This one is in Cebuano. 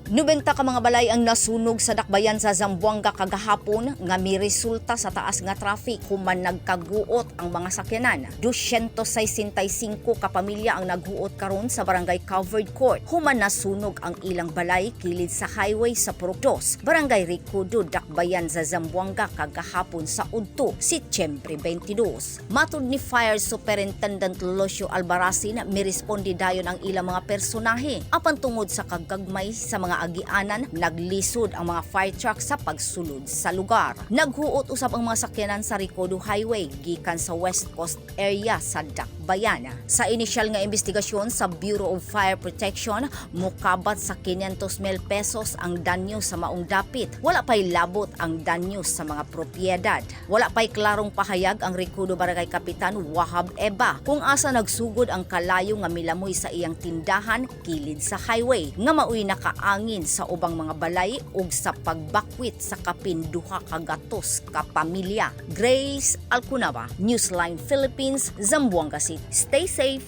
90 ka mga balay ang nasunog sa Dakbayan sa Zamboanga kagahapon nga miresulta sa taas nga traffic human nagkaguot ang mga sakyanan. 265 ka pamilya ang naghuot karon sa Barangay Covered Court human nasunog ang ilang balay kilid sa highway sa Purok 2, Barangay Ricudo, Dakbayan sa Zamboanga kagahapon sa udto, Setyembre 22. Matud ni Fire Superintendent Lucio Albaracin, miresponde dayon ang ilang mga personahe. Apan tungod sa kagagmay sa mga agianan, naglisod ang mga fire truck sa pagsulod sa lugar. Naghuot usab ang mga sakyanan sa Ricodo Highway gikan sa West Coast area sa Dakbayan. Sa inisyal nga investigasyon sa Bureau of Fire Protection, mukabat sa 500 mil pesos ang danyo sa maong dapit. Wala pa'y labot ang danyo sa mga propiedad. Wala pa'y klarong pahayag ang Ricodo Barangay Kapitan Wahab Eba kung asa nagsugod ang kalayo nga milamoy sa iyang tindahan kilid sa highway nga maoy nakaangin sa ubang mga balay ug sa pagbakwit sa kapin 200 ka pamilya. Grace Alcunaba, Newsline Philippines, Zamboanga City. Stay safe.